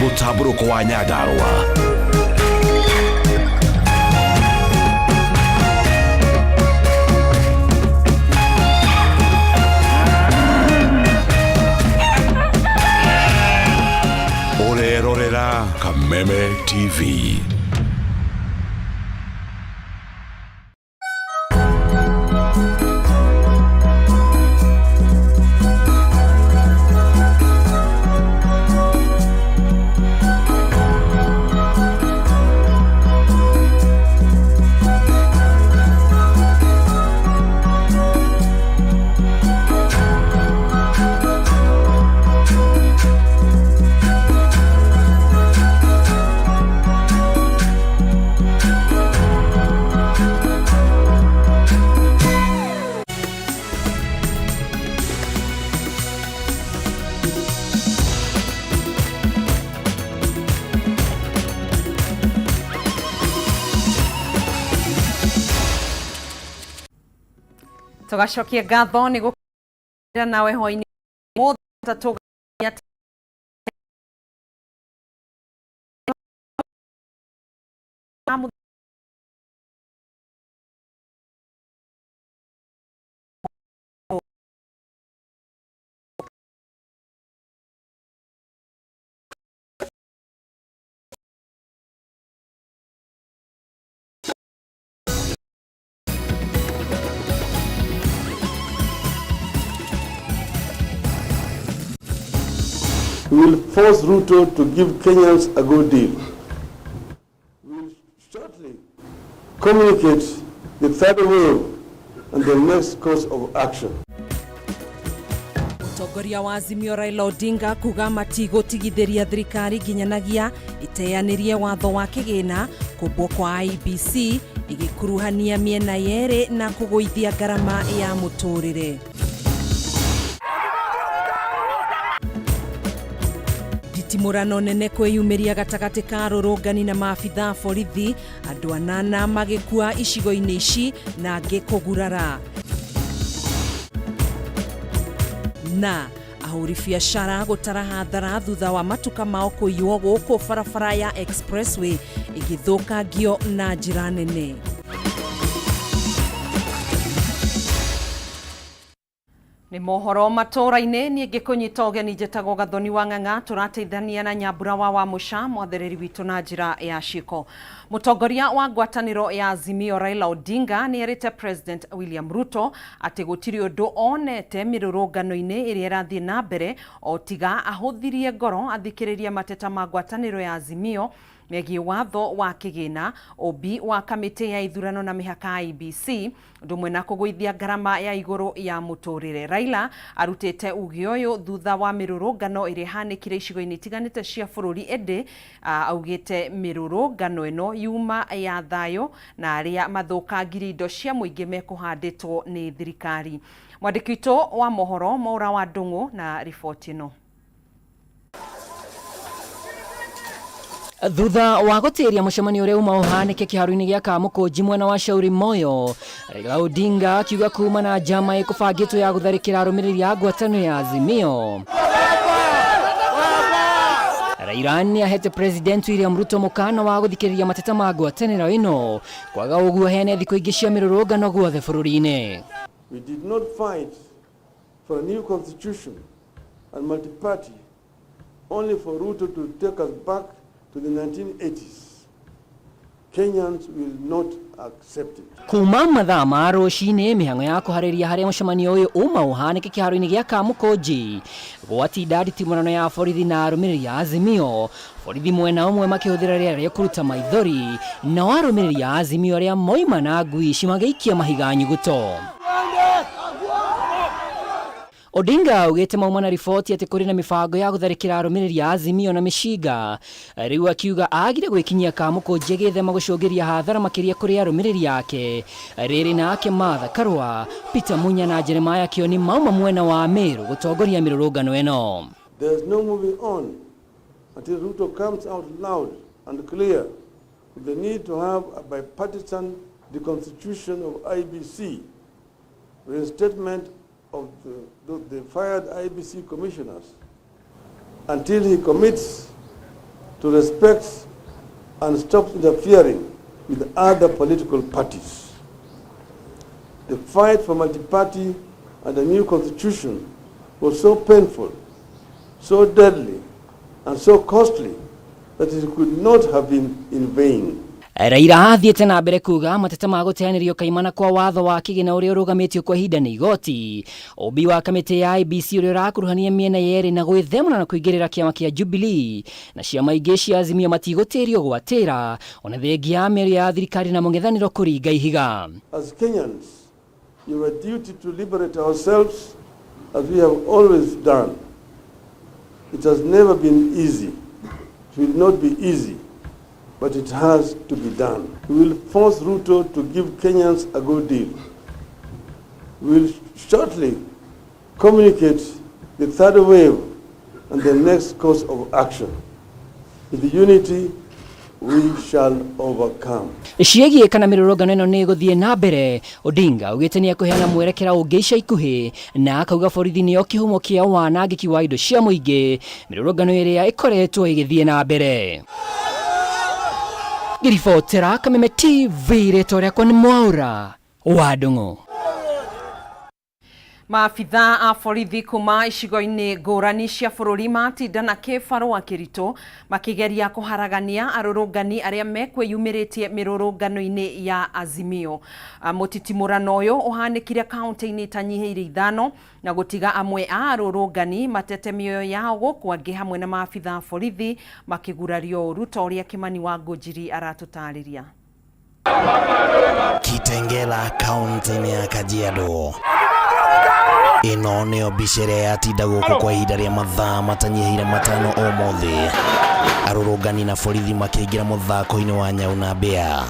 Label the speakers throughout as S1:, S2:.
S1: Mũtambũrũko wa Nyandarũa. Ũrerorera Kameme TV.
S2: Tũgacokia ngatho nĩ gũkĩra nawe hwainĩ mũthĩ
S3: We will force Ruto to give Kenyans a good deal. We will shortly communicate the third wave and the next course of action.
S2: Mũtongoria wa Azimio Raila Odinga kuga matigũtigithĩria thirikari nginyanagia ĩteanĩrie watho wa kĩgĩna kũmbwo kwa IEBC ĩgĩkuruhania mĩena yerĩ na kũgũithia ngarama ya mũtũrĩre. Nditimũrano nene kwĩyumĩria gatagatĩ ka arũrũngani na maabitha a borithi, andũ anana magĩkua icigo-inĩ ici na angĩ kũgurara. Na ahũri biacara gũtara hathara thutha wa matuka mao kũiywo gũkũ barabara ya expressway ĩgĩthũkangio na njĩra nene. Nĩ mohoro matũũra-inĩ niĩ ngĩkũnyita ũgeni njĩtagwo Gathoni wa Ng'ang'a tũrateithania na Nyambura wa Wamũca mwathereri witũ na njĩra ya ciĩko. Mũtongoria wa ngwatanĩro ya Azimio Raila Odinga nĩ erĩte President William Ruto atĩ gũtirĩ ũndũ onete mĩrũrũngano-inĩ ĩrĩa ĩrathiĩ na mbere o tiga ahũthirie ngoro athikĩrĩrie mateta ma ngwatanĩro ya Azimio megiĩ watho wa kĩgĩna, ũmbi wa kamĩtĩ ya ithurano na mĩhaka IEBC, ũndũ ũmwe na kũgũithia ngarama ya igũrũ ya mũtũrĩre. Raila arutĩte uge ũyũ thutha wa mĩrũrũngano ĩrĩa ĩhanĩkire icigo-inĩ itiganĩte cia bũrũri ĩndĩ augĩte mĩrũrũngano ĩno yuma ya thayũ na arĩa mathũkangirie indo cia mũingĩ mekũhandĩtwo nĩ thirikari. Mwandĩki witũ wa mohoro Mwaũra wa Ndũng'ũ na riboti ĩno.
S4: Thutha wa gũtĩria mũcemanio ũrĩa uma ũhanĩke kĩharo-inĩ gĩa Kamũkũnji mwena wa Shauri Moyo, Raila Odinga akiuga kuma na njama ĩkũbangĩtwo ya gũtharĩkĩra arũmĩrĩri a ngwatanĩro ya Azimio. Raila nĩ ahete President William Ruto mũkana wa gũthikĩrĩria mateta ma ngwatanĩro ĩno, kwaga ũguo heane thikũ ingĩ cia mĩrũrũngano guothe bũrũri-inĩ.
S3: We did not fight for a new constitution and multi-party only for Ruto to take us back to the 1980s. Kenyans will not accept it.
S4: Kuma mathaa ma rũcinĩ mĩhang'o ya kũharĩria harĩa mũcemanio ũyũ uma ũhanĩke kĩharo-inĩ gĩa Kamũkũnji gwatinda nditimũrano ya borithi na arũmĩrĩri a Azimio, borithi mwena ũmwe makĩhũthĩra rĩera rĩa kũruta maithori nao arũmĩrĩri a Azimio arĩa moima na ngui ici magĩikia mahiga nyuguto. Odinga augĩte mauma na riboti atĩ kũrĩ na mĩbango ya gũtharĩkĩra arũmĩrĩri a Azimio na mĩcinga. Rĩu akiuga agire gwĩkinyia Kamũkũnji agĩthema gũcũngĩria hathara makĩria kũrĩ arũmĩrĩri ake. Rĩrĩ nake Martha Karua, Peter Munya na Jeremiah Kioni mauma mwena wa Meru gũtongoria mĩrũrũngano ĩno.
S3: There is no moving on until Ruto comes out loud and clear with the need to have a bipartisan deconstitution of IEBC, reinstatement of the fired IEBC commissioners, until he commits to respect and stop interfering with other political parties. The fight for multi-party and a new constitution was so painful, so deadly, and so costly that it could not have been in vain.
S4: Raila athiĩte na mbere kuga mateta ma gũteanĩrio kaimana kwa watho wa kĩgĩna ũrĩa ũrũgamĩtio kwa ihinda nĩ igoti ũmbi wa kamĩtĩ ya IEBC ũrĩa ũrakuruhania mĩena yerĩ na gwĩthemana na kũingĩrĩra kĩama kĩa Jubilee na ciama ingĩ cia Azimio matigũtĩrio gwatĩra ona thengia ya mĩario ya thirikari na mũng'ethanĩro kũringa ihiga.
S3: As Kenyans, you have a duty to liberate ourselves as we have always done. It has never been easy. It will not be easy, but it has to be done. We will force Ruto to give Kenyans a good deal. We will shortly communicate the third wave and the next course of action. With unity, we shall overcome.
S4: Ciĩgiĩ kana mĩrũrũngano ĩno nĩ ĩgũthiĩ na mbere, Odinga augĩte nĩ ekũheana mwerekera ũngĩ ica ikuhĩ na akauga borithi nĩo kĩhumo kĩa wanangĩki wa indo cia mũingĩ mĩrũrũngano ĩrĩa ĩkoretwo ĩgĩthiĩ na mbere. Ngĩribotera Kameme TV, rĩtwa rĩakwa nĩ Mwaura wa Ndung'u.
S2: Maabitha a borithi kuma icigo-inĩ ngũrani cia bũrũri matinda na kĩbarũa kĩritũ makĩgeria kũharagania arũrũngani arĩa mekwĩyumĩrĩtie mĩrũrũngano-inĩ ya Azimio. Mũtitimũrano ũyũ ũhanĩkire kaunti-inĩ itanyihĩire 5 na gũtiga amwe a arũrũngani matete mĩoyo yao gũkũ angĩ hamwe na maabitha a borithi makĩgurario ũru ta ũrĩa Kĩmani wa Ngũnjiri aratũtarĩria.
S5: Kitengela kaunti-inĩ ya Kajiado. Ĩno nĩyo mbica ĩrĩa yatinda gũkũ kwa ihinda rĩa mathaa matanyihĩire 5 ũmũthĩ. Arũrũngani na borithi makĩingĩra mũthako-inĩ wa nyau na mbĩa.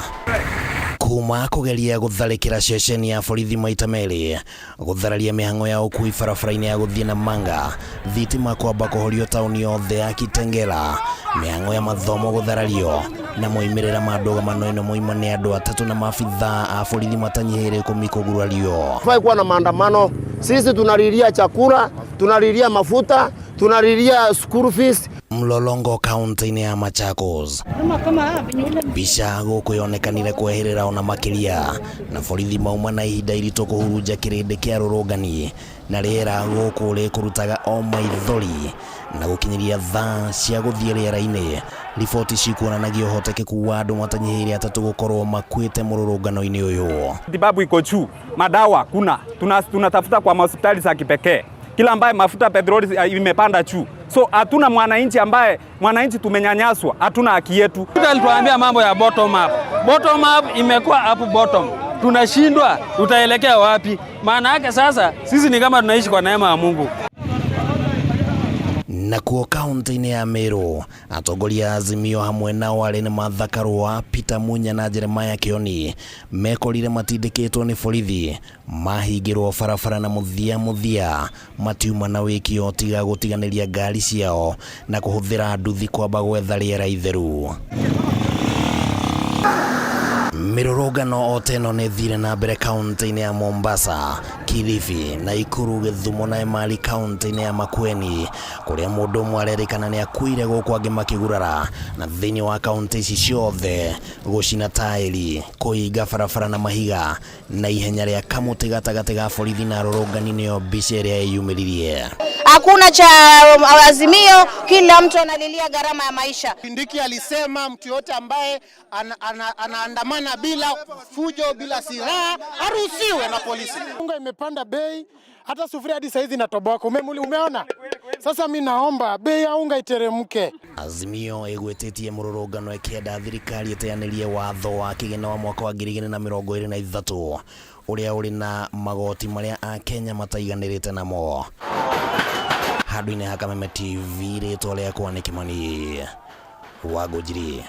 S5: Kuma kũgeria gũtharĩkĩra ceceni ya borithi maita merĩ, gũthararia mĩhang'o ya ũkui barabara-inĩ ya gũthiĩ Namanga, thitima kwamba kũhorio taũni yothe ya Kitengela, mĩhang'o ya mathomo gũtharario, na moimĩrĩra ma ndũgamano ĩno moima nĩ andũ 3 na maabithaa a borithi matanyihĩire 10 kũgurario.
S6: Tufai kuwa na maandamano. Sisi tunalilia chakula, tunalilia mafuta, tunalilia school fees.
S5: Mlolongo kaunti-inĩ ya Machakos. Mbica gũkũ yonekanire kweherera ona makĩria na borithi mauma na ihinda iritũ kũhurunja kĩrĩndĩ kĩa arũrũngani na rĩera gũkũ rĩkũrutaga o maithori na gũkinyĩria thaa cia gũthiĩ rĩera-inĩ. Riboti cikuonanagia ũhotekeku wa andũ matanyihĩire 3 gũkorwo makuĩte mũrũrũngano-inĩ ũyũ.
S7: Matibabu iko juu, madawa kuna, tunatafuta kwa hospitali za kipekee. Kila ambaye mafuta petroli imepanda juu. So hatuna mwananchi ambaye mwananchi tumenyanyaswa, hatuna haki yetu.
S8: Alituambia mambo ya bottom up. Bottom up imekuwa up bottom. Tunashindwa, tutaelekea wapi? Maana yake sasa sisi ni kama tunaishi kwa neema ya Mungu.
S5: Nakuo kaunti-inĩ ya Meru atongoria a Azimio hamwe nao arĩ nĩ Martha Karua, Peter Munya na Jeremiah Kioni mekorire matindĩkĩtwo nĩ borithi mahingĩrwo barabara na mũthia mũthia matiuma na wĩkio tiga gũtiganĩria ngari ciao na kũhũthĩra nduthi kwamba gwetha rĩera itheru. Mĩrũrũngano o ta ĩno nĩ ĩthire na mbere kaunti-inĩ ya Mombasa, Kilifi, Nakuru, Gĩthumo na Emali kaunti-inĩ ya Makueni kũrĩa mũndũ ũmwe arerĩkana nĩ akuire gũkũ angĩ makĩgurara, na thĩinĩ wa kaunti ici ciothe gũcina taĩri, kũhinga barabara na mahiga na ihenya rĩa kamũtĩ gatagatĩ ga borithi na arũrũngani nĩyo mbica ĩrĩa ĩyumĩririe.
S9: Hakuna cha Azimio, kila mtu analilia gharama ya maisha.
S10: Kindiki alisema mtu yote ambaye anaandamana bila fujo, bila silaha aruhusiwe na polisi.
S11: Unga imepanda bei, hata sufuria hadi saizi inatoboka. Umeona? Sasa mimi naomba bei ya unga iteremke.
S5: Azimio ĩgwĩtĩtie mũrũrũngano ĩkĩenda thirikari ĩteanĩrie watho wa kĩgĩna wa mwaka wa 2023 ũrĩa ũrĩ na magoti marĩa Akenya mataiganĩrĩte namo. Handũ-inĩ ha Kameme TV, rĩtwa rĩakwa nĩ Kĩmani wa Ngũnjiri.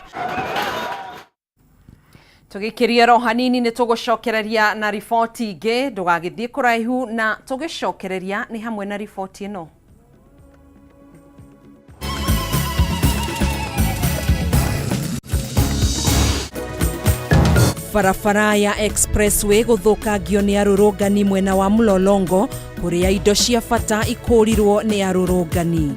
S2: Tũgĩkĩria ro hanini nĩ tũgũcokereria na riboti ingĩ, ndũgagĩthiĩ kũraihu na tũgĩcokereria nĩ hamwe na riboti ĩno. Barabara ya expressway gũthũkangio nĩ arũrũngani mwena wa Mlolongo kũrĩa indo cia bata ikũrirwo nĩ arũrũngani.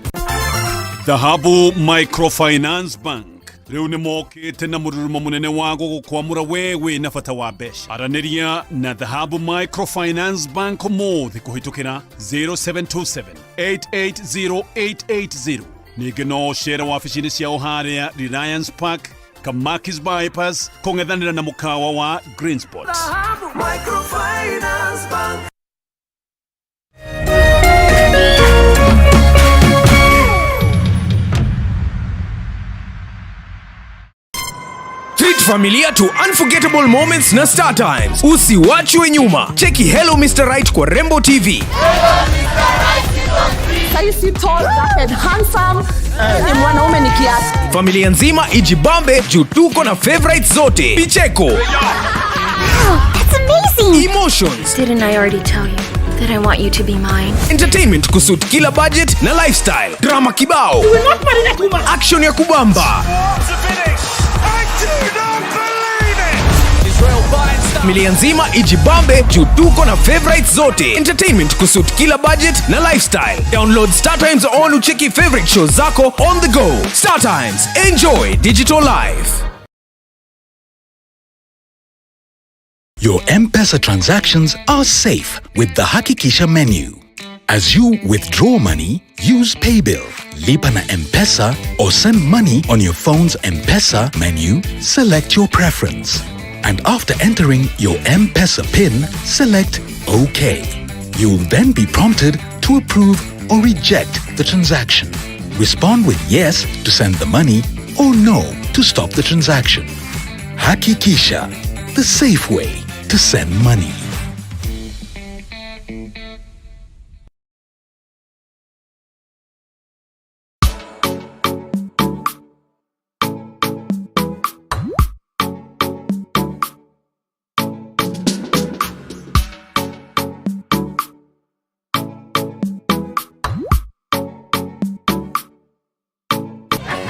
S12: Dhahabu Microfinance Bank rĩu nĩ mokĩte na mũrurumo mũnene wa gũgũkwamũra we wĩna bata wa mbeca. Aranĩria na Dhahabu Microfinance Bank ũmũthĩ kũhĩtũkĩra 0727 880880. Ningĩ no ũcere wabici-inĩ ciao harĩa Reliance Park, Kamakis Bypass, kũng'ethanĩra na mũkawa wa Greenspot.
S13: Microfinance Bank.
S14: Treat familia to unforgettable moments na Star Times. Usiwachwe nyuma. Cheki Hello Mr. Right kwa Rembo TV.
S15: Saisi tall, dark and handsome. Ni mwanaume ni kiasi.
S14: Familia nzima ijibambe juu tuko na favorites zote. Picheko.
S16: Wow, that's amazing!
S14: Emotions.
S16: Didn't I already tell you that I want you to be mine?
S14: Entertainment kusuit kila budget na lifestyle. Drama kibao.
S15: You will not marry that woman.
S14: Action ya kubamba. Familia nzima ijibambe juu tuko na favorites zote. Entertainment kusuit kila budget na lifestyle. Download Star Times on ucheki favorite shows zako on the go. Star Times, enjoy digital life.
S1: Your M-Pesa transactions are safe with the Hakikisha menu. As you withdraw money, use Paybill, Lipa na M-Pesa, or send money on your phone's M-Pesa menu, select your preference. And after entering your M-Pesa PIN, select OK. You'll then be prompted to approve or reject the transaction. Respond with yes to send the money or no to stop the transaction. Hakikisha, the safe way to send money.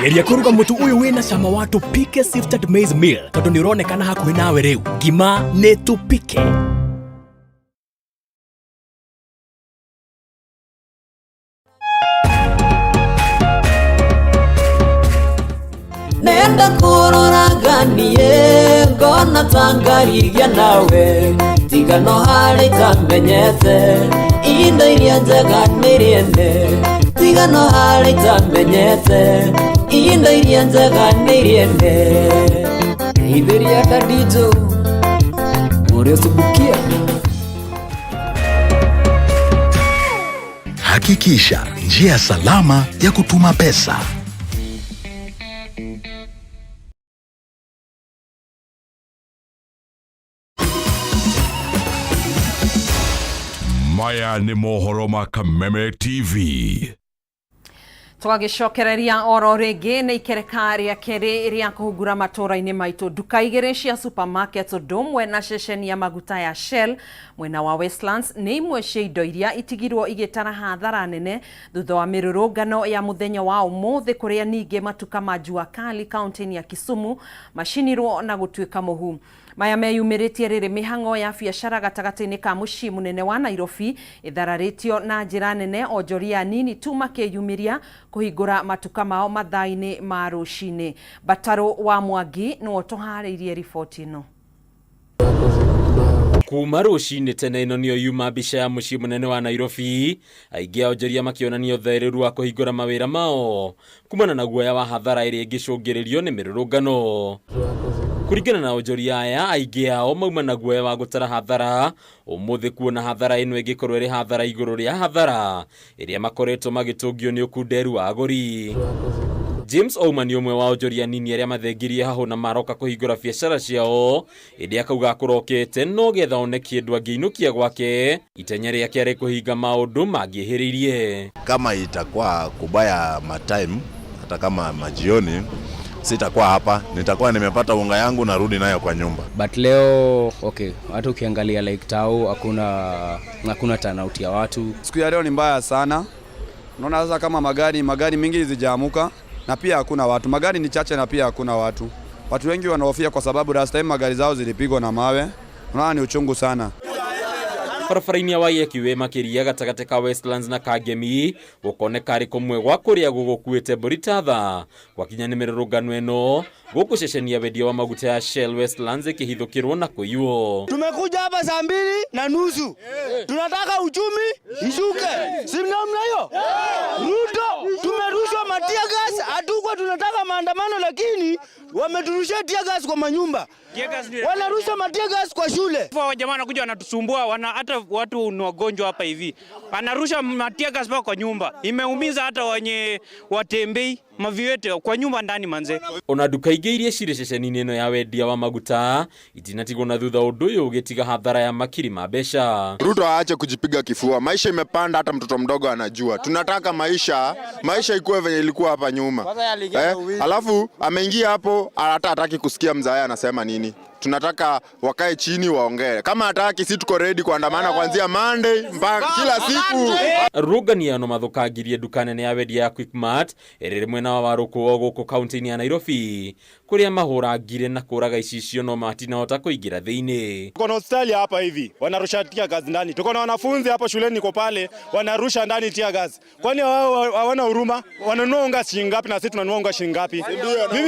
S17: Geria kũruga mũtu ũyũ wĩna cama wa Tupike Sifted Maize Meal tondũ nĩ ũronekana hakuhĩ nawe rĩu. Ngima nĩ Tupike.
S13: Nenda kũroraganie ngona ta ngarigia nawe tiga no harĩ itamenyete indo iria njega nĩ rĩene tiga no harĩ itamenyete indo iria njega nĩ rĩene ithĩria Khadija ũrĩa ũcubukia.
S1: Hakikisha njia salama ya kutuma pesa. Maya nĩ mohoro ma Kameme TV.
S2: Tũgagĩcokereria oro rĩngĩ nĩ ikereka rĩa kerĩ rĩa kũhungura matũũra-inĩ maitũ. Nduka igĩrĩ cia supermarket ũndũ ũmwe na ceceni ya maguta ya Shell mwena wa Westlands nĩ imwe cia indo iria itigirwo igĩtara hathara nene thutha wa mĩrũrũngano ya mũthenya wa ũmũthĩ kũrĩa ningĩ matuka ma Jua Kali kaunti-inĩ ya Kisumu macinirwo na gũtuĩka mũhu. Maya meyumĩrĩtie rĩrĩ mĩhang'o ya biacara gatagatĩ-inĩ ka mũciĩ mũnene wa Nairobi ĩthararĩtio na njĩra nene onjoria anini tu makĩyumĩria kũhingũra matuka mao mathaa-inĩ ma rũcinĩ. Batarũ wa Mwangi nĩwe ũtũharĩirie riboti ĩno.
S18: Kuma rũcinĩ tene ĩno nĩyo yuma mbica ya mũciĩ mũnene wa Nairobi aingĩ a onjoria makĩonania ũthererũ wa kũhingũra mawĩra mao kumana na guoya wa hathara ĩrĩa ĩngĩcũngĩrĩrio nĩ mĩrũrũngano. Kũringana na onjoria aya aingĩ ao mauma na guoya wa gũtara hathara ũmũthĩ kuona hathara ĩno ĩngĩkorwo ĩrĩ hathara igũrũ rĩa hathara ĩrĩa makoretwo magĩtũngio nĩ ũkunderu wa agũri. James Ouma nĩ ũmwe wa onjoria nini arĩa mathengirie hahũ na maroka kũhingũra biacara ciao ĩndĩ akauga akũrokete no getha one kĩndũ angĩinũkia gwake itenya rĩake arĩ kũhinga maũndũ mangĩhĩrĩirie.
S19: Kama itakuwa kubaya matime, hata kama majioni sitakuwa hapa, nitakuwa nimepata unga yangu narudi nayo kwa nyumba.
S20: But leo okay, hata ukiangalia like tao hakuna turnout ya watu.
S21: Siku ya leo ni mbaya sana. Unaona sasa kama magari mingi zijaamuka na pia hakuna watu. Magari ni chache na pia hakuna watu. Watu wengi wanahofia kwa sababu last time magari zao zilipigwa na mawe. Unaona ni uchungu sana.
S18: Barabara-inĩ ya YAQA makĩria gatagatĩ ka Westlands na Kangemi gũkoneka arĩ kũmwe gwa kũrĩa gũgũkuĩte mbũri ta tha gwakinya nĩ mĩrũrũngano ĩno gũkũ ceceni ya wendia wa maguta ya Shell Westlands ĩkĩhithũkĩrwo na kũiywo.
S3: Tumekuja hapa saa 2:30, tunataka uchumi ishuke, si namna hiyo? Ruto, tumerushwa matear gas, hatukuwa tunataka maandamano, lakini wameturushia tear gas kwa manyumba, wanarusha matear gas kwa shule.
S22: Hawa jamaa wanakuja wanatusumbua, wana hata watu ni wagonjwa hapa hivi, anarusha matear gas mpaka kwa nyumba, imeumiza hata wenye watembei maviwete kwa nyumba ndani manze.
S18: Ona nduka ingĩ iria cirĩ ceceni-inĩ ĩno ya wendia wa maguta itinatigwo na thutha, ũndũ ũyũ ũgĩtiga hathara ya makiri ma mbeca.
S23: Ruto aache kujipiga kifua. Maisha imepanda, hata mtoto mdogo anajua. Tunataka maisha ikuwe venye ilikuwa hapa nyuma. Alafu ameingia hapo, hata hataki kusikia mzae anasema nini. Tunataka wakae chini waongee. Kama hataki, si tuko ready kuandamana kuanzia Monday mpaka kila siku.
S18: Arũrũngani ano mathũkangirie nduka nene ya wendia ya Quickmart ĩrĩ mwena wa Warũkũ o gũkũ kaunti-inĩ ya Nairobi kũrĩa mahũrangire na kũraga icicio no matinahota kũingĩra thĩinĩ.
S24: Tuko na hospitali hapa hivi wanarusha tear gas ndani. Tuko na wanafunzi hapo shuleni niko pale wanarusha ndani tear gas. Kwani wao hawana huruma? Wananunua unga shilingi ngapi na sisi tunanunua unga shilingi ngapi? Mimi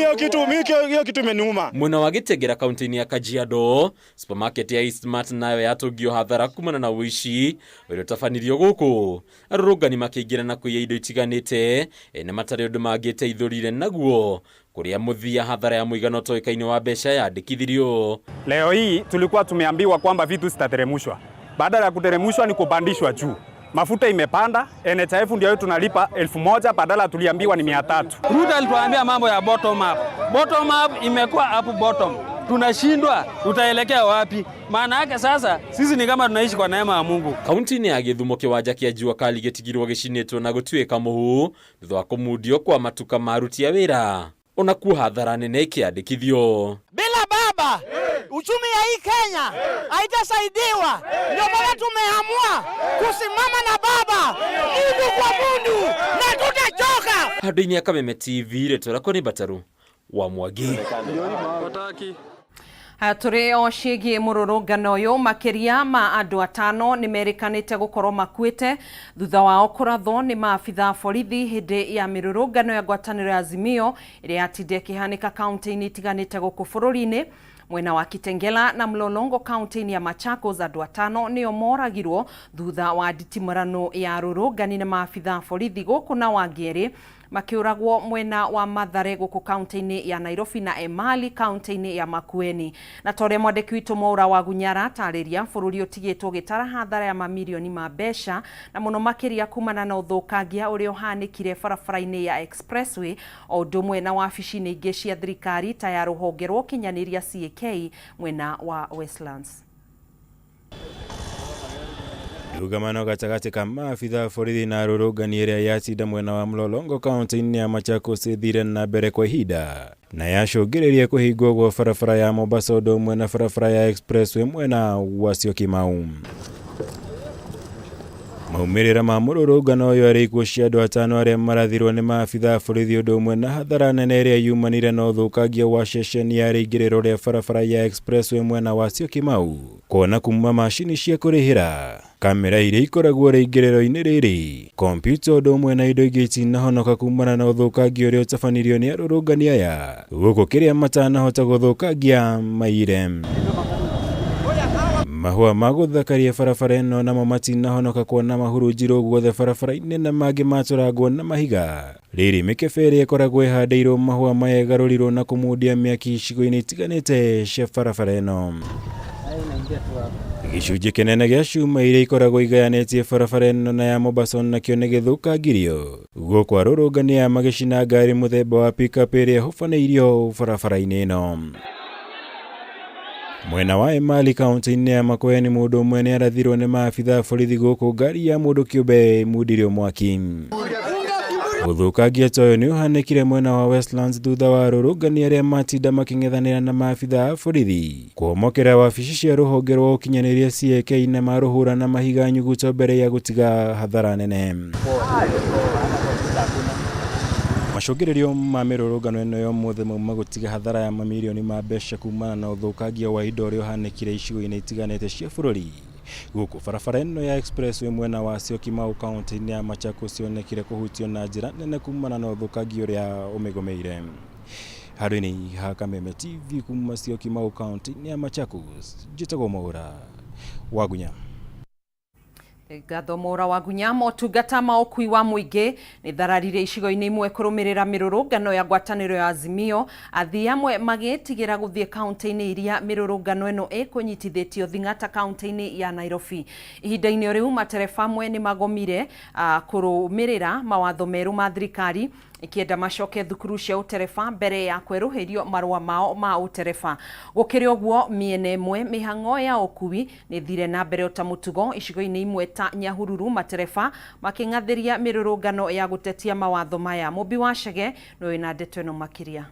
S24: hiyo kitu imeniuma.
S18: Mwena wa Gĩtengera kaunti-inĩ ya Kajiado, supermarket ya Eastmart nayo yatũngio hathara kumana na ũici ũrĩa ũtabanirio gũkũ, arũrũngani makĩingĩra na kũiya indo itiganĩte ene matarĩ ũndũ mangĩteithũrire naguo kũrĩa mũthia hathara ya mũigana ũtoĩkaine wa mbeca yandĩkithirio.
S7: Leo hii tulikuwa tumeambiwa kwamba vitu zitateremshwa, badala ya kuteremshwa ni kupandishwa juu. Mafuta imepanda, NHIF ndio tunalipa 1000 badala tuliambiwa ni 300.
S8: Ruto alituambia mambo ya bottom up. Bottom up imekuwa up bottom. Tunashindwa, tutaelekea wapi? Maana yake sasa sisi ni kama tunaishi kwa neema ya Mungu.
S18: Kaunti-inĩ ya Gĩthumo kĩwanja kĩa Jua Kali gĩtigirwo gĩcinĩtwo na gũtuĩka mũhu thutha wa kũmundio kwa matuka ma aruti a wĩra, onakuo hathara nene ĩkĩandĩkithio.
S25: Bila baba uchumi ya hii Kenya haitasaidiwa. Ndio maana tumeamua kusimama na baba mundu kwa mundu na tutachoka.
S18: Handũ-inĩ ya Kameme TV, rĩtwa rĩakwa nĩ Mbataru wa Mwangi.
S2: Haya, tũrĩ o ciĩgiĩ mũrũrũngano ũyũ, makĩria ma andũ atano nĩ merĩkanĩte gũkorwo makuĩte thutha wao kũrathwo nĩ maabitha a borithi hĩndĩ ya mĩrũrũngano ya ngwatanĩro ya Azimio ĩrĩa yatinde ĩkĩhanĩka kaunti-inĩ itiganĩte gũkũ bũrũri-inĩ. Mwena wa Kitengela na Mlolongo kaunti-inĩ ya Machakos, andũ atano nĩo moragirwo thutha wa nditimũrano ya arũrũngani na maabitha a borithi gũkũ, na wangĩ erĩ makĩũragwo mwena wa Mathare gũkũ kaunti-inĩ ya Nairobi na Emali kaunti-inĩ ya Makueni. Na ta ũrĩa mwandĩki witũ Mwaura wa Gunyara atarĩria, bũrũri ũtigĩtwo ũgĩtara hathara ya mamirioni ma mbeca na mũno makĩria kumana na ũthũkangia ũrĩa ũhanĩkire barabara-inĩ ya Expressway o ũndũ ũmwe na wabici-inĩ ingĩ cia thirikari ta ya rũhonge rwa ũkinyanĩria CAK mwena wa Westlands.
S26: Ndũgamano gatagatĩ ka maabitha a borithi na arũrũngani ĩrĩa yatinda mwena wa Mlolongo kaunti-inĩ ya Machakos ĩthire na mbere kwa ihinda na yacũngĩrĩria kũhingwo gwa barabara ya Mombasa ũndũ ũmwe na barabara ya Expressway mwena wa Syokimau. Maumĩrĩra ma mũrũrũngano ũyũ arĩ ikuũ cia andũ atano arĩa marathirwo nĩ maabitha a borithi ũndũ ũmwe na hathara nene ĩrĩa yumanire na ũthũkangia wa ceceni ya rĩingĩrĩro rĩa barabara ya Expressway mwena wa Syokimau, kuona kuma macini cia kũrĩhĩra, kamera iria ikoragwo rĩingĩrĩro-inĩ rĩrĩ, kompiuta ũndũ ũmwe na indo ingĩ itinahonoka kumana na ũthũkangia ũrĩa ũtabanirio nĩ arũrũngani aya gũkũ kĩrĩa matanahota gũthũkangia maire. Mahũa ma gũthakaria barabara ĩno namo matinahonoka kuona mahurunjirwo guothe barabara-inĩ na mangĩ matũrangwo na mahiga. Rĩrĩ mĩkebe ĩrĩa ĩkoragwo ĩhandĩirwo mahũa maya ĩgarũrirwo na kũmundia mĩaki icigo-inĩ itiganĩte cia barabara ĩno. Gĩcunjĩ kĩnene gĩa cuma iria ikoragwo igayanĩtie barabara ĩno na ya Mombasa nakĩo nĩ gĩthũkangirio gũkũ arũrũngani aya magĩcina ngari mũthemba wa pickup ĩrĩa ĩhobanĩirio barabara-inĩ ĩno. Mwena wa Emali kaunti-inĩ ya Makueni, mũndũ ũmwe nĩ arathirwo nĩ maabitha a borithi gũkũ ngari ya mũndũ kĩũmbe ĩmundirio mwaki. Ũthũkangia ta ũyũ nĩ ũhanĩkire mwena wa Westlands thutha wa arũrũngani arĩa matinda makĩng'ethanĩra na maabitha a borithi kũhomokera wabici cia rũhonge rwa ũkinyanĩria CAK na marũhũra na mahiga nyuguto mbere ya gũtiga hathara nene. Macũngĩrĩrio ma mĩrũrũngano ĩno ya ũmũthĩ mauma gũtiga hathara ya mamirioni ma mbeca kumana na ũthũkangia wa indo ũrĩa ũhanĩkire icigo-inĩ itiganĩte cia bũrũri. Gũkũ barabara ĩno ya expressway mwena wa Syokimau kaunti-inĩ ya Machakos cionekire kũhutio na njĩra nene kumana na ũthũkangia ũrĩa ũmĩgũmĩire. Handũ-inĩ ha Kameme TV kuma Syokimau kaunti-inĩ ya Machakos, njĩtagwo Mwaũra Wagunya.
S2: Ngatho Mwaũra Wagunya. Motungata ma ũkui wa mũingĩ nĩ thararire icigo-inĩ imwe kũrũmĩrĩra mĩrũrũngano ya ngwatanĩro ya Azimio, athii amwe magĩtigĩra gũthiĩ kaunti-inĩ iria mĩrũrũngano ĩno ĩkũnyitithĩtio thing'a ta kaunti-inĩ ya Nairobi. Ihinda-inĩ o rĩu matereba amwe nĩ magomire kũrũmĩrĩra mawatho merũ ma thirikari ĩkĩenda macoke thukuru cia ũtereba mbere ya kwerũhĩrio marũa mao ma ũtereba. Gũkĩrĩ ũguo, mĩena ĩmwe mĩhang'o ya ũkui nĩ ĩthire na mbere ota mũtugo icigo-inĩ imwe ta Nyahururu matereba makĩng'athĩria mĩrũrũngano ya gũtetia mawatho maya. Mũmbi wa Chege nĩwe wĩna ndeto ĩno makĩria.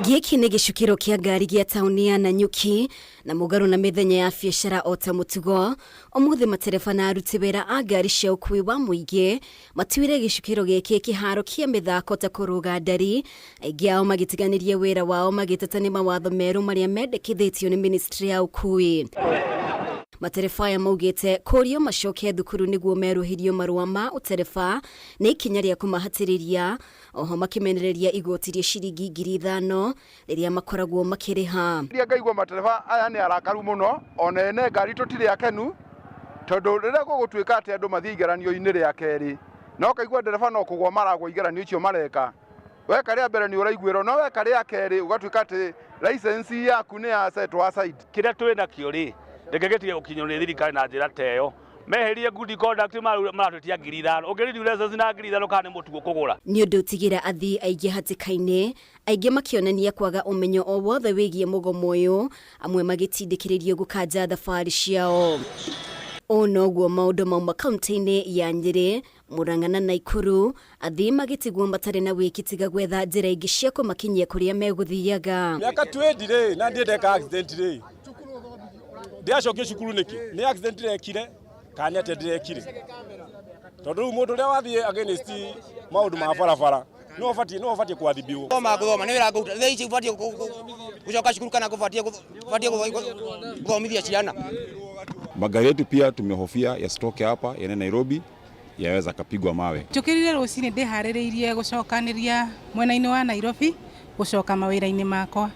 S4: Gĩkĩ nĩ gĩcukĩro kĩa ngari gĩa taũni ya Nanyuki na mũgarũ na mĩthenya ya biacara o ta mũtugo, ũmũthĩ matereba na aruti wĩra a ngari cia ũkui wa mũingĩ matuire gĩcukĩro gĩkĩ kĩharo kĩa mĩthako ta kũrũga ndari, aingĩ ao magĩtiganĩria wĩra wao magĩteta nĩ mawatho merũ marĩa mendekithĩtio nĩ ministry ya ũkui. Matereba aya maugĩte kũrio macoke thukuru nĩguo merũhĩrio marũa ma ũtereba nĩ ikinya rĩa kũmahatĩrĩria, oho makĩmenereria igoti rĩa ciringi 5,000 rĩrĩa makoragwo makĩrĩha.
S5: Rĩrĩa ngaigua matereba aya nĩ arakaru mũno, ona ene ngari tũtirĩ akenu, tondũ rĩrĩa gũgũtuĩka atĩ andũ mathiĩ igeranio-inĩ rĩa kerĩ, na ũkaigua ndereba no kũgwa maragwa igeranio icio mareka. Weka rĩa mbere nĩ ũraiguĩrwo, no weka rĩa kerĩ ũgatuĩka atĩ license yaku nĩ ya set aside.
S6: Kĩrĩa twĩ nakĩo rĩ, reke gĩtige gũkinywo nĩ thirikari na njĩra ta ĩyo. Meherie good conduct maratwĩtia 5,000. Ũngĩrĩria license na 5,000 kana nĩ mũtugo kũgũra.
S4: Nĩ ũndũ ũtigĩra athii aingĩ hatĩka-inĩ, aingĩ makĩonania kwaga ũmenyo o wothe wĩgiĩ mũgomo ũyũ, amwe magĩtindĩkĩrĩrio gũkanja thabarĩ ciao. Ũũ noguo maũndũ mauma kaunti-inĩ ya Nyĩrĩ, Murang'a na Naikuru, athii magĩtigwo matarĩ na wĩki tiga gwetha njĩra ingĩ cia kũmakinyia kũrĩa megũthiaga.
S24: Mĩaka 20 rĩ, na ndiĩ ndeka accident rĩ, ndĩracokio cukuru nĩkĩ? Nĩ accident ndĩrekire kana nĩ atĩa ndĩrekire? Tondũ rĩu mũndũ ũrĩa wathiĩ against maũndũ ma barabara nĩwe ũbatiĩ kũathibiwo.
S9: Thoma gũthoma nĩ wĩra ngũruta. Thaa ici ũbatiĩ gũcoka cukuru kana ũbatiĩ gũthomithia ciana.
S10: Magari yetu pia tumehofia yasitoke hapa yaende Nairobi, yaweza kapigwa mawe.
S11: Njũkĩrire rũcinĩ ndĩharĩrĩirie gũcokanĩria mwena-inĩ wa Nairobi gũcoka mawĩra-inĩ makwa.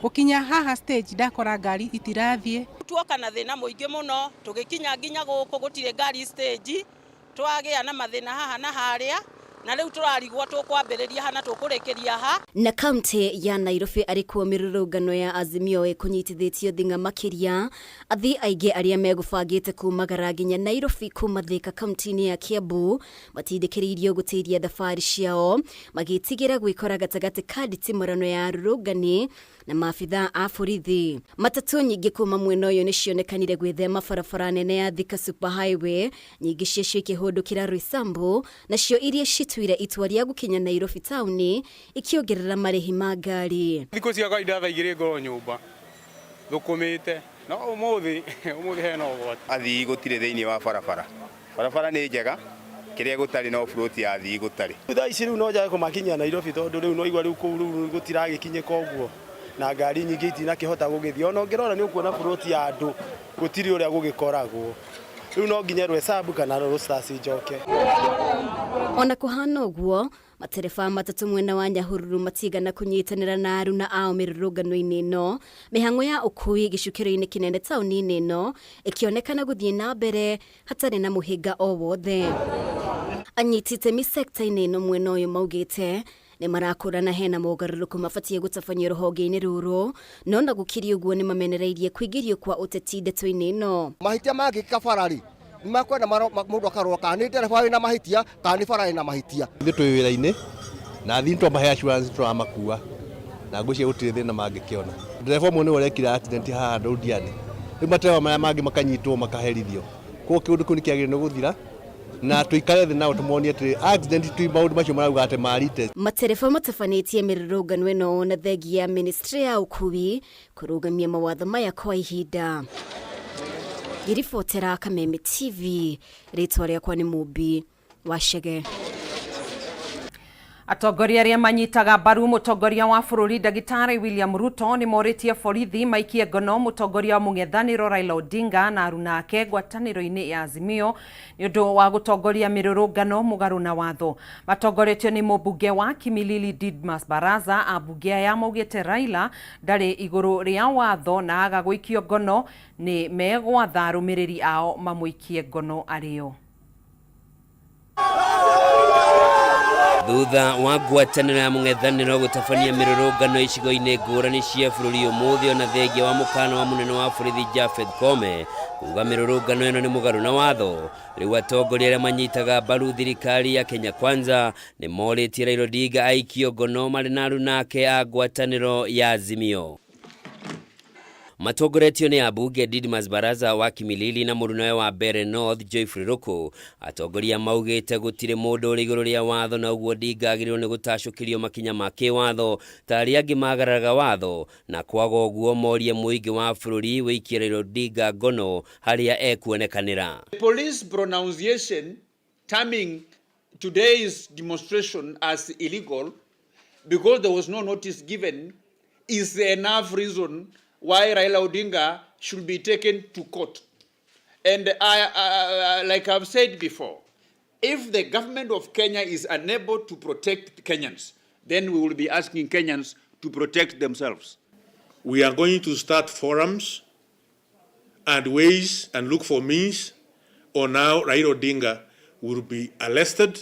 S11: Gũkinya haha stage ndakora ngari itirathiĩ.
S27: Tuoka na thĩna mũingĩ mũno, tũgĩkinya nginya gũkũ gũtirĩ ngari stage, twagĩa na mathĩna haha na harĩa, na rĩu tũrarigwo tũkwambĩrĩria ha na tũkũrĩkĩria ha.
S4: Na kaunti ya Nairobi arĩ kuo mĩrũrũngano ya Azimio ĩkũnyitithĩtio thing'a makĩria, athii aingĩ arĩa megũbangĩte kumagara nginya Nairobi kuma Thika kaunti-inĩ ya Kiambu matindĩkĩrĩirio gũtĩria thabarĩ ciao, magĩtigĩra gwĩkora gatagatĩ ka nditimũrano ya arũrũngani na maabithaa a borithi. Matatũ nyingĩ kuma mwena ũyũ nĩcionekanire gwĩthema barabara nene ya Thika Super Highway, nyingĩ ciacio ikĩhũndũkĩra Roysambu, nacio iria cituire itua rĩa gũkinya Nairobi taũni ikĩongerera marĩhi ma ngari.
S28: Thikũ cia kawaida thaa igĩrĩ ngorwo nyũmba thũkũmĩte, no ũmũthĩ hena ũgwati.
S29: Athii gũtirĩ thĩinĩ wa barabara. Barabara nĩ njega, kĩrĩa gũtarĩ no float ya athii gũtarĩ.
S30: Thaa ici rĩu no njage kũmakinyia Nairobi tondũ rĩu no igua rĩu kũu rĩu gũtiragĩkinyĩka ũguo, na ngari nyingĩ itinakĩhota gũgĩthiĩ. Ona ũngĩrora nĩ ũkuona float ya andũ gũtirĩ ũrĩa gũgĩkoragwo. Rĩu no nginya Roysambu kana Roasters njoke.
S4: Ona kũhana ũguo, matereba matatũ mwena wa Nyahururu matigana kũnyitanĩra na aruna ao mĩrũrũngano-inĩ ĩno. Mĩhang'o ya ũkui gĩcukĩro-inĩ kĩnene taũni-inĩ ĩno ĩkĩonekana gũthiĩ na mbere hatarĩ na mũhĩnga o wothe. Anyiti itemi sekta-inĩ ĩno mwena ũyũ maugĩte nĩ marakũra na hena mogarũrũku mabatiĩ gũtabanio rũhonge-inĩ rũrũ, no na gũkĩrĩ ũguo nĩ mamenereirie kũingĩrio kwa ũteti ndeto-inĩ ĩno.
S31: Mahĩtia mangĩkĩka bara-rĩ, nĩ makwenda mũndũ akarora kana nĩ ndereba wĩna mahĩtia kana nĩ bara ĩna mahĩtia.
S32: Ithuĩ twĩ wĩra-inĩ na athii twamahe assurance tũramakua na ngwĩciria gũtirĩ thĩna mangĩkĩona. Ndereba ũmwe nĩwe ũrekire accident haha Ndũndiani, rĩu matereba marĩa mangĩ makanyitwo makaherithio. Koguo kĩũndũ kĩu nĩ kĩagĩrĩire nĩ gũthira na tũikare thĩ nao tũmonie atĩ accident ti maũndũ macio marauga atĩ marite.
S4: Matereba matabanĩtie mĩrũrũngano ĩno na thengia ya ministry ya ũkui kũrũgamia mawatho maya kwa ihinda. Ngĩribotera Kameme TV, rĩtwa rĩakwa nĩ Mũmbi wa Chege.
S2: Atongoria arĩa manyitaga mbaru mũtongoria wa bũrũri ndagĩtarĩ William Ruto nĩ morĩtie borithi maikie ngono mũtongoria wa mũng'ethanĩro Raila Odinga na aruna ake ngwatanĩro-inĩ ya Azimio nĩ ũndũ wa gũtongoria mĩrũrũngano mũgarũ na watho. Matongoretio nĩ mũmbunge wa Kimilili Didmas Baraza, ambunge aya maugĩte Raila ndarĩ igũrũ rĩa watho na aga gũikio ngono nĩ megwatha arũmĩrĩri ao mamũikie ngono arĩo.
S1: Thutha wa ngwatanĩro ya mũng'ethanĩro gũtabania mĩrũrũngano icigo-inĩ ngũrani cia bũrũri ũmũthĩ ona thengia wa mũkana wa mũnene wa borithi Japheth Koome kuga mĩrũrũngano ĩno nĩ mũgarũ na watho, rĩu atongoria arĩa manyitaga mbaru thirikari ya Kenya Kwanza nĩ morĩtie Raila Odinga aikio ngono marĩ na aruna ake a ngwatanĩro ya Azimio. Matongoretio nĩ ambunge Didmas Baraza wa Kimilili na mũrunawe wa Mbeere North Geoffrey Ruku, atongoria maugĩte gũtirĩ mũndũ ũrĩ igũrũ rĩa watho na ũguo Odinga agĩrĩirwo nĩ gũtacũkĩrio makinya ma kĩwatho ta arĩa angĩ magararaga watho, na kwaga ũguo morie mũingĩ wa bũrũri wĩikie Raila Odinga ngono harĩa ekuonekanĩra.
S3: The police pronunciation terming today's demonstration as illegal because there was no notice given is enough reason why Raila Odinga should be taken to court. And like I've said before, if the government of Kenya is unable to protect Kenyans, then we will be asking Kenyans to protect themselves.
S12: We are going to start forums and ways and look for means on how Raila Odinga will be arrested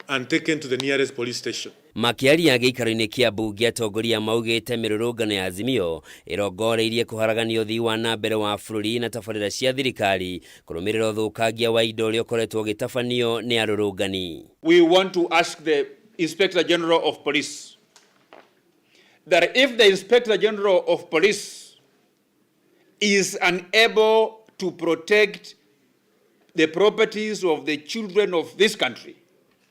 S12: and taken to the nearest police station.
S1: Makĩaria gĩikaro-inĩ kĩa mbunge, atongoria maugĩte mĩrũrũngano ya Azimio ĩrongoreirie kũharagania ũthii wa na mbere wa bũrũri na tabarĩra cia thirikari kũrũmĩrĩra ũthũkangia wa indo ũrĩa ũkoretwo ũgĩtabanio nĩ arũrũngani.
S3: We want to ask the Inspector General of Police that if the Inspector General of Police is unable to protect the properties of the children of this country,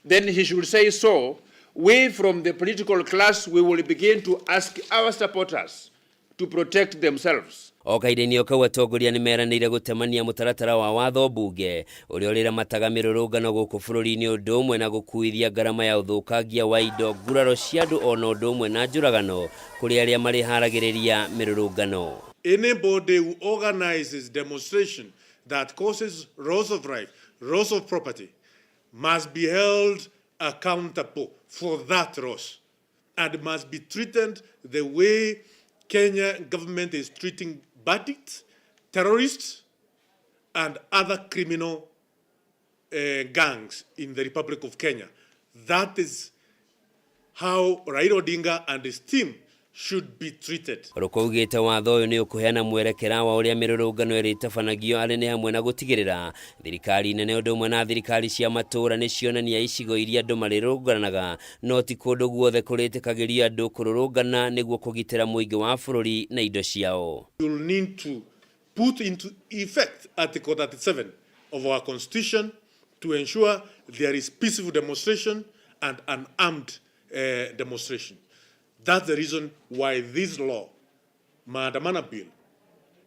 S3: then he should say so. We from the political class, we will begin to ask our supporters to protect themselves.
S1: O kahinda-inĩ o kau, atongoria nĩ meranĩire gũtemania mũtaratara wa watho mbunge ũrĩa ũrĩramataga mĩrũrũngano gũkũ bũrũri-inĩ, ũndũ ũmwe na gũkuithia ngarama ya ũthũkangia wa indo, nguraro cia andũ, ona ũndũ ũmwe na njũragano kũrĩ arĩa marĩharagĩrĩria mĩrũrũngano.
S12: Anybody who organizes demonstration that causes loss of life, loss of property, must be held accountable for that loss and must be treated the way Kenya government is treating bandits, terrorists, and other criminal gangs in the Republic of Kenya. That is how Raila Odinga and his team should be treated.
S1: Ruku augĩte watho ũyũ nĩ ũkũheana mwerekera wa ũrĩa mĩrũrũngano ĩrĩtabanagio, arĩ nĩ hamwe na gũtigĩrĩra thirikari nene ũndũ ũmwe na thirikari cia matũũra nĩ cionania icigo iria andũ marĩrũnganaga, no ti kũndũ guothe kũrĩtĩkagĩrio andũ kũrũrũngana nĩguo kũgitĩra mũingĩ wa bũrũri na indo ciao.
S12: You'll need to put into effect Article 37 of our Constitution to ensure there is peaceful demonstration and unarmed demonstration. That's the reason why this law, Maandamano Bill,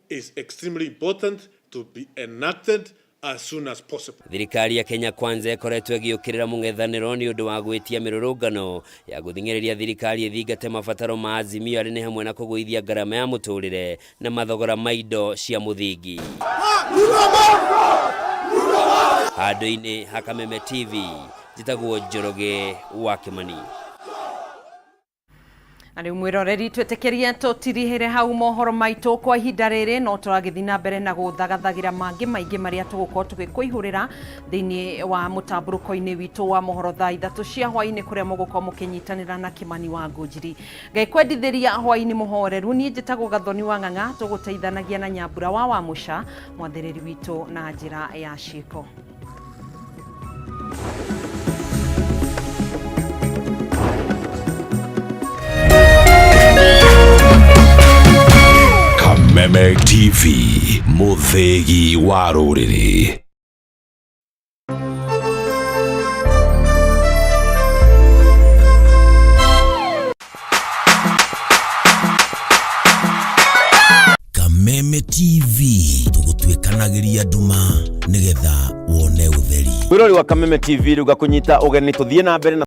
S12: is extremely important to be enacted as soon as possible.
S1: Thirikari ya Kenya Kwanza ĩkoretwo ĩgĩũkĩrĩra mũng'ethanĩro nĩ ũndũ wa gwĩtia mĩrũrũngano ya gũthing'ĩrĩria thirikari ĩthingate mabataro ma Azimio, arĩ nĩ hamwe na kũgũithia ngarama ya mũtũrĩre na mathogora ma indo cia mũthingi. Handũ-inĩ ha Kameme TV, njĩtagwo Njoroge wa Kĩmani.
S2: Na rĩu mwĩroreri, twĩtĩkĩrie tũtirihĩre hau mohoro maitũ kwa ihinda rĩrĩ, no tũragĩthiĩ na mbere na gũthagathagira mangĩ maingĩ marĩa tũgũkorwo tũgĩkũihũrĩra thĩinĩ wa mũtambũrũko-inĩ witũ wa mohoro thaa 3 cia hwaĩ-inĩ, kũrĩa mũgũkorwo mũkĩnyitanĩra na Kĩmani wa Ngũnjiri. Ngai kwendithĩria hwaĩ-inĩ mũhoreru. Niĩ njĩtagwo Gathoni wa Ng'ang'a, tũgũteithanagia na Nyambura wa Wamũca, mwathĩrĩri witũ na njĩra ya ciĩko.
S13: Kameme TV, mũthĩgi wa rũrĩrĩ.
S14: Kameme TV, tũgũtuĩkanagĩria nduma nĩgetha wone ũtheri.
S15: Mwĩrori wa Kameme TV, rĩu ngakũnyita ũgeni tũthiĩ na mbere na